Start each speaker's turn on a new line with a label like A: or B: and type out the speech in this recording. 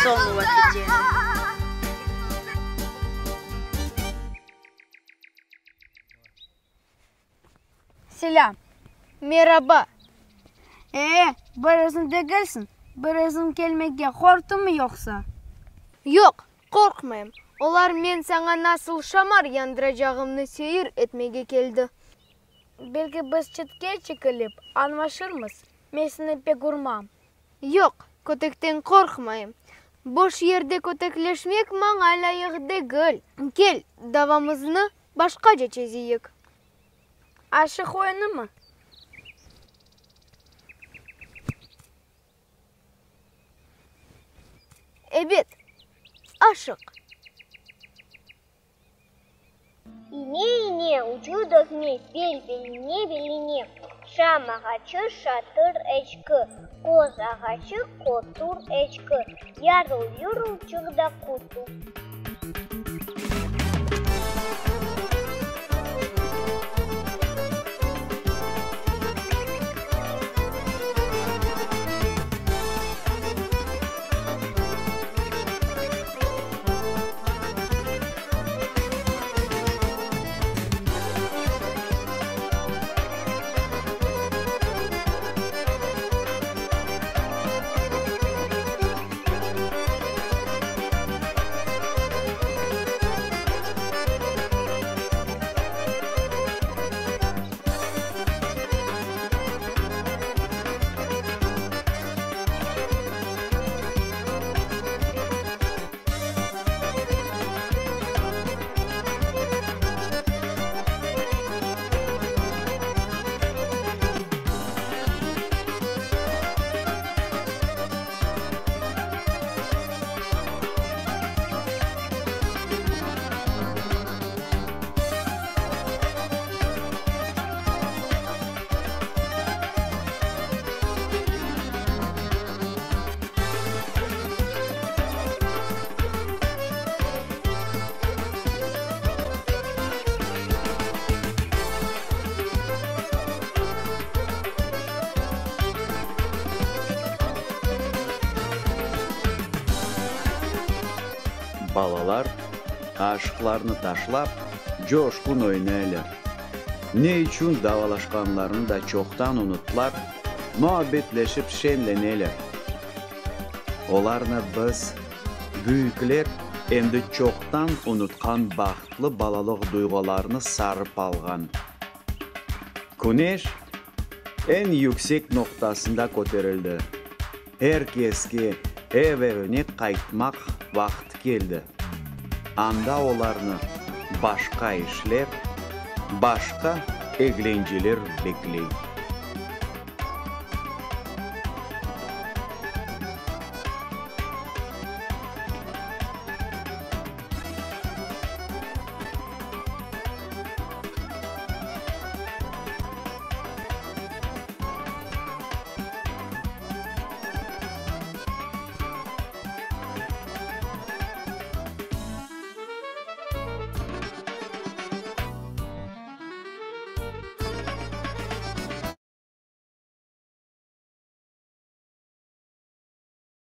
A: Soñ laf eterim.
B: Selâm!
C: Meraba!
B: E, bir özüñ degilsiñ, bir özüñ kelmege qorqtıñmı yoqsa?
C: Yoq, qorqmayım. Olar men saña nasıl şamar yandıracağımnı seyir etmege keldi.
B: Belki biz çetke çekilip añlaşırmız, men seni pek urmam.
C: Yoq, kötekten qorqmayım. Boş yerde kötekleşmek maña lâyıq degil. Kel, davamıznı başqaca çezeyik.
B: Aşıq oyunımı?
C: Ebet, aşıq.
D: İne-ine, ucu dögme, bel beline beline, Şam ağaçı, şatır eçki, qoz ağaçı, qotur eçki, Yarıl-yurul çıq da qutul.
E: Balalar aşıqlarnı taşlap, coşqun oynaylar. Ne içün davalaşqanlarını da çoqtan unuttılar, muabbetleşip şeñleneler. Olarnı biz, büyükler, endi çoqtan unutqan bahtlı balalıq duyğularını sarıp alğan. Küneş eñ yüksek noqtasında köterildi. Er keske ev-evine qaytmaq vaqtı keldi. Anda olarnı başqa işler, başqa eglenceler bekley.